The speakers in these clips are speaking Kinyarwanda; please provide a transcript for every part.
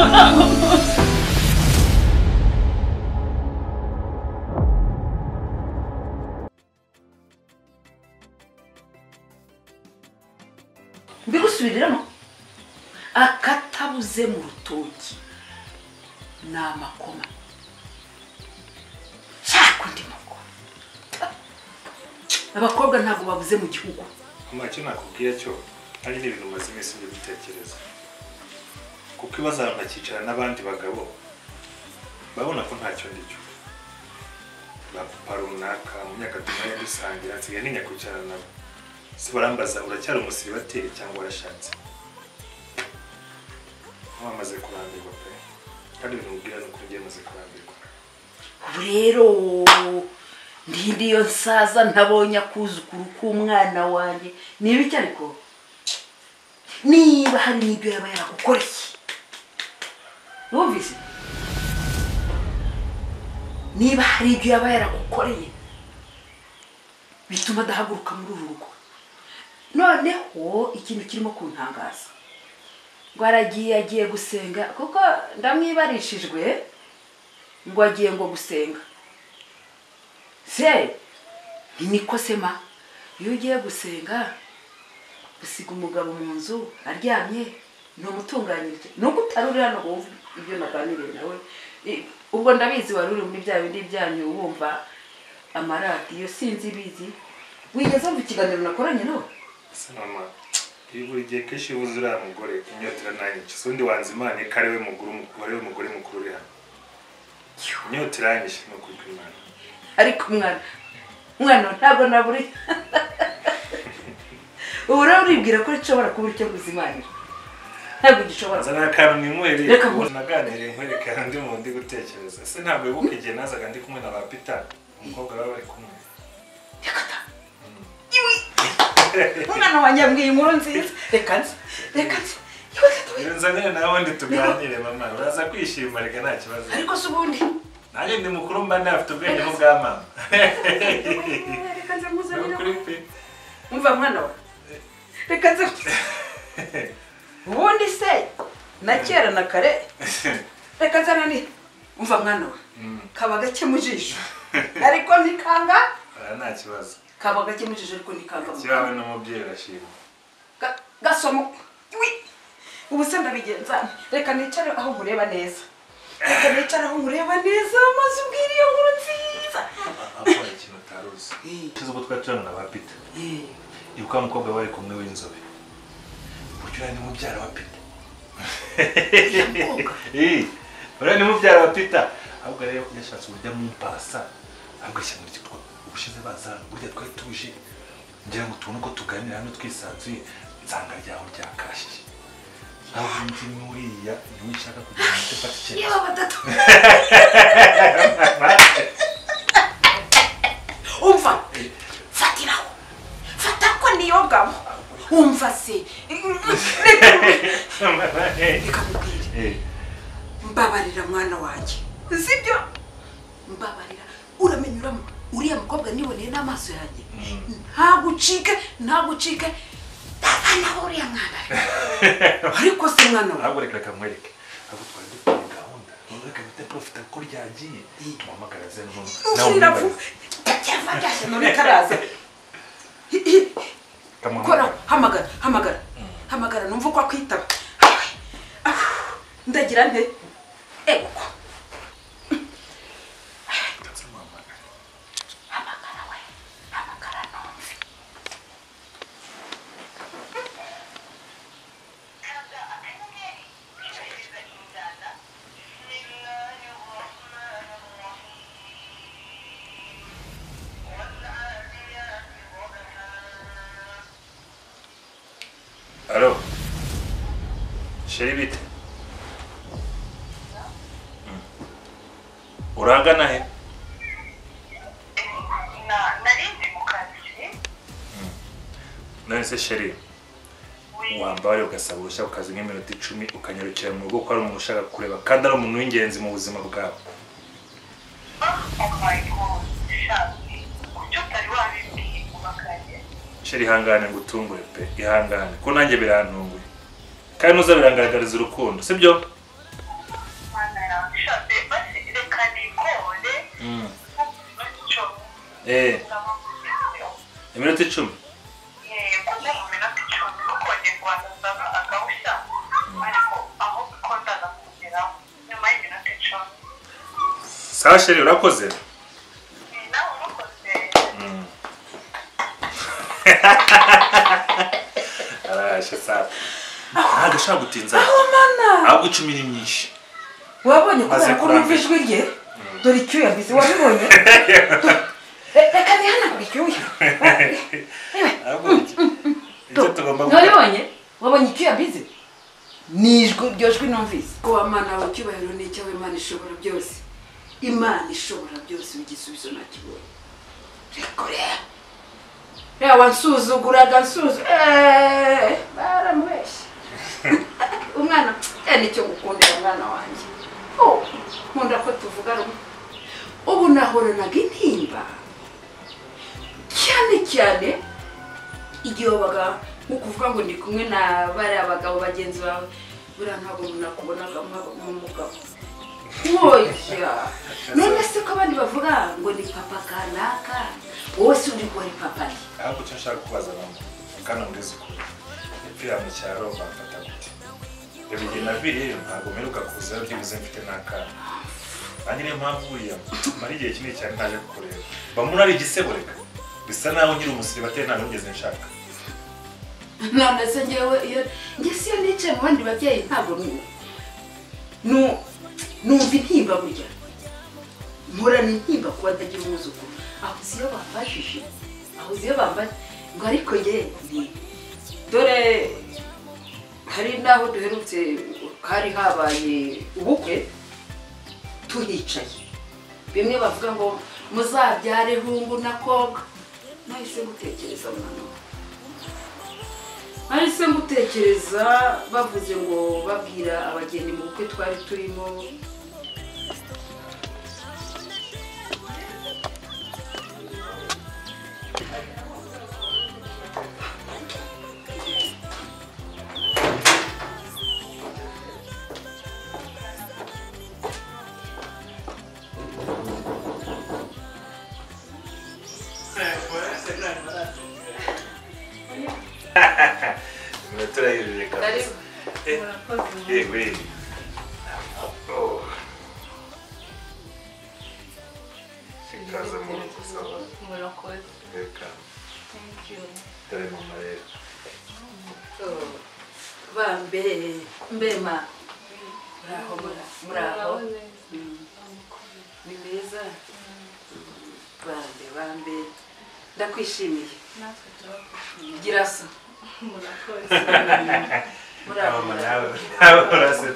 Ntabwo muzi. Mbigusubiriramo akatabuze mu rutoki ni amakoma cyako ndi mukuru. Abakobwa ntabwo babuze mu gihugu. Mama, icyo nakubwiye cyo ari n'ibintu maze iminsi ndi gutekereza, kuko ibibazo nkakicara n'abandi bagabo babona ko ntacyo ndicyo. Ba papa runaka mu myaka tumaye dusangira nsigaye ntinya kwicarana nabo. Si barambaza uracyari umusiribateri cyangwa warashatse. Mama, maze kurambirwa pe, kandi ibintu mubwira ni ukuri ngiye maze kurambirwa. Ubu rero ndindi iyo nsaza ntabonye akuzukuru k'umwana wanjye ni ibiki? Ariko niba hari n'ibyo yaba yaragukoreye, wumvise? Niba hari ibyo yaba yaragukoreye bituma adahaguruka muri uru rugo. Noneho ikintu kirimo kuntangaza, ngo aragiye agiye gusenga, kuko ndamwibarishijwe ngo agiye ngo gusenga. Se niko sema iyo ugiye gusenga usiga umugabo mu nzu aryamye ntumutunganyirije, nuko utaruri hano ngo wumve ibyo naganiriye nawe. Ubwo ndabizi wari uri muri bya bindi byanyu wumva amaradiyo sinzi ibizi. Wigeze wumva ikiganiro nakoranye nawe? Ese mama, iyo buri gihe kenshi iyo uvuze uriya mugore inyota irananyica. Se undi wanze Imana ko ari we mugore ari we mugore mukuru uri hano. Inyota iranyishe ni ukuri kw'Imana. Ariko mwana ntabwo naburi. Ubu rero uribwira ko nshobora kubura icyo nguzimanira? Ntabwo gishobora. Zana akantu ninywere. Reka ngu- Naganiriye nkwereka ndi mu ndi gutekereza. Ese ntabwo wibuka igihe nazaga ndi kumwe na ba Peter, umukobwa baba bari kumwe? Reka ta. Iwi. Umwana wanjye ambwiye inkuru nziza. Reka nze. Reka nze. Iwe gato. Iyo nzanire nawe ndi tuganire mama, uraza kwishima reka nta kibazo. Ariko se ubundi Nanjye ndi mukuru mba ndafite ubwenge nk'ubwa mama. Reka nze nkuzanire. Ni ukuri pe. Umva mwana wa. Reka nze. Ubundi se na kera na kare. Reka nzana ni. Umva mwana wa. Kaba gake mu jisho. Ariko ntikanga. Oya, nta kibazo. Kaba gake mu jisho ariko ntikanga. Kibawe n'umubyeyi urashima. Gasomo. Wi. Ubu se ndabigenza. Reka nicare aho nkureba neza. Reka nicare aho nkureba neza maze umbwire iyo nkuru nziza. Akora ikintu utaruzi. Ushize ubwo twari turana na ba Peter. Ibuka wa mukobwa bari kumwe w'inzobe. Burya uriya ni mubyara wa Peter. Uriya ni mubyara wa Peter. Ahubwo rero yashatse uburyo amumpasa. Ahubwo ishyano ryitwa ubushize baza burya twari tuje ngira ngo tubone uko tuganira hano twisanzuye, nsanga ryaho ryakashije. Ahubwo ndi n'uriya niwe nshaka kugira ngo mpite mfata icyemezo. Yewe batatu. Umva. Fatiraho. Fata ko niyo ngabo. Umva se. Reka nkubwire. Mbabarira mwana wanjye. Sibyo? Mbabarira. Uramenye uriya mukobwa niboneye n'amaso yanjye. Ntagucike, ntagucike. Naho uriya mwana. Ariko se mwana we. Ahubwo reka nkwereke. Ahubwo twari dufite gahunda. None reka mpite profita ko ryagiye. Tumuhamagara ze nawe Iravu. Cyava byashe none karaza. Kora hamagara, hamagara. Hamagara numva uko akwitaba. Ndagira nte? Ego. Hamagara we. Hamagara numve. Alo. Chérie bite? Urangana he? Nari ndi mu kazi. None se chérie, wambare ugasaba uruhushya ku kazi nk'iminota 10 ukanyarukira mu rugo ko ari umuntu ushaka kureba kandi ari umuntu w'ingenzi mu buzima bwawe. Oh my God, Shafi, kuki utari wabimbwiye kuva kare? Chérie, ihangane ngutungure pe, ihangane ko nanjye birantunguye. Kandi nuza birangaragariza urukundo, sibyo? Shabe basi reka nikore. Iminota 10. Yego, mu minota 10 kuko ngiye kubanza akawushya. Ariko aho bikondaza kugeraho nyuma y'iminota 10. Sawa chérie, urakoze. Nawe urakoze. Arashe sawa. Ntabwo ashaka gutinza. Aho mana. Ahubwo 10 ni myinshi. Wabonye kubera ko numva ijwi rye? Dore icyuya mbizi wabibonye? Reka nihanagure icyuya. Icyo tugomba gukora. Wabibonye? Wabonye icyuya mbizi? Ni ijwi iryo jwi numvise. Ko wamana wawe icyubahiro ni icyawe, Imana ishobora byose. Imana ishobora byose, igisubizo nakibonye. Reka rero. Reba wansuzuguraga baramubeshye. Umwana nicyo gukundira umwana wanjye. Oh, nkunda ko tuvuga rumwe. Ubu nahoranaga intimba cyane cyane igihe wabaga nko kuvuga ngo ndi kumwe na bariya bagabo bagenzi bawe, buriya ntabwo nakubonaga nk'umugabo. Oya, none se ko abandi bavuga ngo ni papa kanaka, wowe se uri ko ari papa ye? Ahubwo icyo nshaka kubaza mama, kana mbwiza ukuri, epfira mu cyaro bamfata gute? Reba igihe naviriyeyo ntabwo mperuka kuzayo byibuze mfite n'akana. Nanjye niyo mpamvu buriya mara igihe kinini cyane ntaje kukureba. Bamwe ari igisebo reka, bisa naho nkiri umusiribateri ntabwo nigeze nshaka. None se njyewe iyo njye si iyo nicaye mu bandi babyeyi ntabwo numva intimba burya. Mporana intimba kuba ntagira umwuzukuru. Aho uzi iyo bambajije, aho uzi iyo bambajije ngo ariko njye dore hari n'aho duherutse hari habaye ubukwe tuhicaye, bimwe bavuga ngo muzabyare hungu na kobwa. Nahise ngutekereza mwana, nahise ngutekereza bavuze ngo babwira abageni mu bukwe twari turimo. Mbema muraho muraho ni meza bambe bambe ndakwishimiye. Gira so murakoze. Muraho nawe urase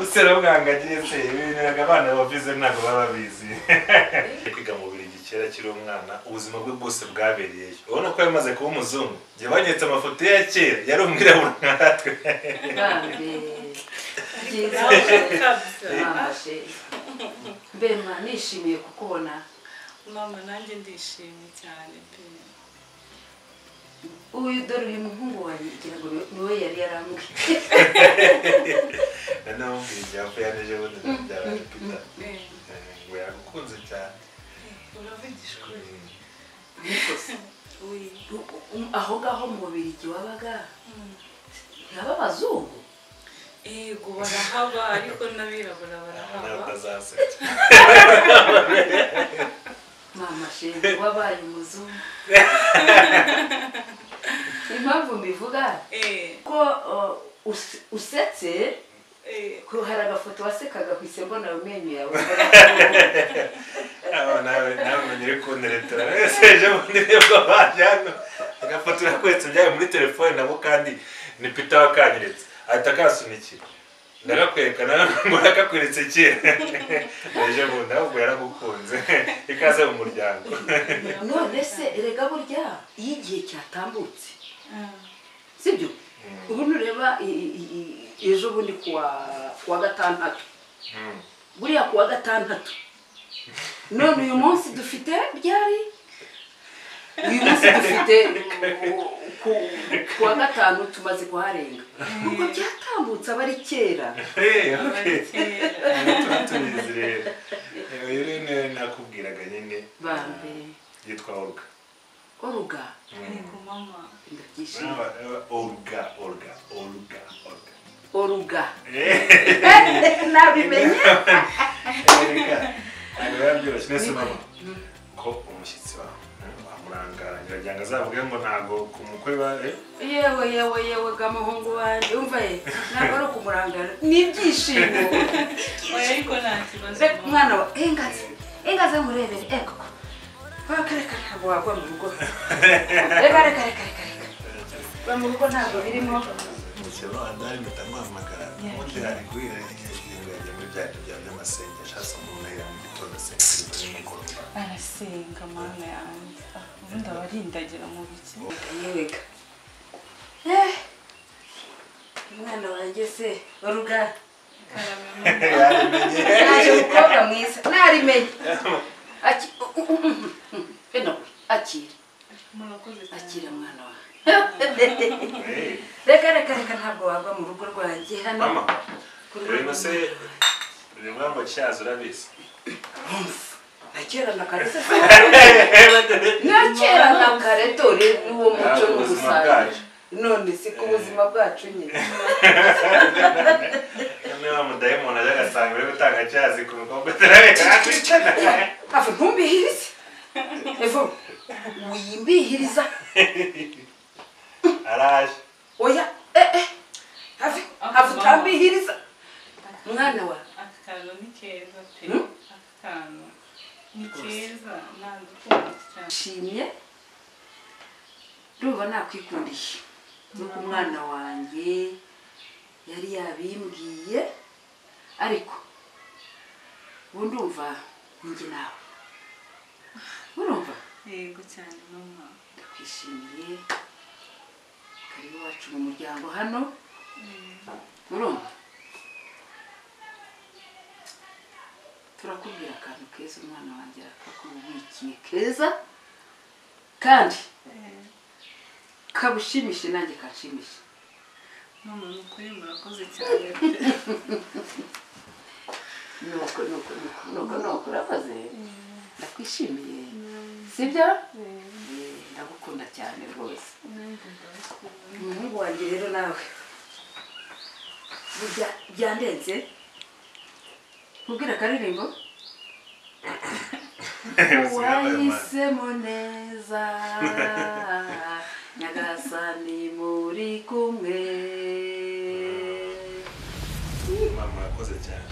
usera bwangagiye se ibintu abana bavize ntabwo baba bizi. Kwiga mu Bubiligi kera kiri umwana ubuzima bwe bwose bwabereyeyo. Ubona ko yamaze kuba umuzungu. Njye banyetse amafoto ye ya kera yari umwirabura nkatwe. Mbema nishimiye kukubona. Mama nanjye ndishimye cyane pe. Uyu dore uyu muhungu wanjye ngira ngo niwe yari yarambwiye. Nanamubwiye ibyapfa yaneje bundi byabaye Peter. Ngo yagukunze cyane. Uravugisha ukuri. Aho ngaho mu Bubiligi wabaga ntihaba abazungu? Yego barahaba ariko n'abirabura barahaba. Mama shenge wabaye umuzungu. Impamvu mbivuga ko usetse ko hari agafoto wasekaga kwise mbona amenyo yawe. Abo nawe menyere kunteretera. Ese ejo bundi nibwo baje hano agafoto nakwetse byaye muri telefone nabo kandi ni Peter wakanyeretse ahita akasunikira. Ndakakwereka nawe ngo nakakweretse kera. Ejo bundi ahubwo yaragukunze ikaze mu muryango. None se erega burya iyo igihe cyatambutse sibyo? Ubu nureba ejo bundi kuwa gatandatu, buriya kuwa gatandatu none uyu munsi dufite byari uyu munsi dufite kuwa gatanu tumaze kuharenga, ubwo byatambutse aba ari kera. Rero uyu rero nakubwiraga nyine bambe yitwa Olga. Olga. Yego mama. Ndabyishimiye. Olga, Olga, Olga, Olga. Olga. Nabimenye. Ntabwo biba byoroshye nese mama ko umushyitsi wawe wamurangara ngira ngo azavuge ngo ntabwo ku mukwe ba Yewe yewe yewe ga muhungu wanjye umva ye ntabwo ari ukumurangara ni ibyishimo. Oya ariko nta kibazo. Reka mwana wa ingazi ingazi nkurebere ego reka ntabwo wagwa mu rugo reka reka reka reka reka gwa mu rugo ntabwo birimo. Umukino andari mpita nguhamagara ubundi hari guhera ingingo yajya muri bya bintu byawe by'amasengesho asa umuntu ahera mu gitondo asenga nimugoroba Arasenga mana yanjye. Ubundi aba arindagira mu biki. Yewega umwana wanjye se Olga yarimenye naje umukobwa mwiza narimenye. Akira Murakoze cyane. Akira mwana wawe. Reka reka reka ntabwo wagwa mu rugo rwanjye hano. Mama rero se bivuga ngo cyaza urabizi. Na kera na kare se na kera na kare dore n'uwo muco n'ubusanzwe none si ku buzima bwacu nyine. Niba mudayimoni ajya agasanga uri gutanga cyazi ku mukobwa Hafi ntumbihirize evo wimbihiriza araje. Oya hafi hafi utambihiriza mwana wa. Aka kantu ni keza pe. Aka kantu ni keza nagukunda cyane. Nshimye ndumva nakwikundiye nuko umwana wanjye yari yabimbwiye ariko ubu ndumva ninjye nawe urumva. Yego cyane mama. Ndakwishimiye karibu wacu mu muryango hano urumva turakubwira akantu keza umwana wanjye akakubikiye keza kandi kabushimishe nanjye kanshimishe. Mama ni ukuri murakoze cyane. Nuko nuko nuko nuko urakoze ndakwishimiye sibyo? Ndagukunda cyane rwose. Umuhungu wanjye rero nawe burya byandenze nkubwira akaririmbo wahisemo neza Nyagasani muri kumwe. Mama murakoze cyane.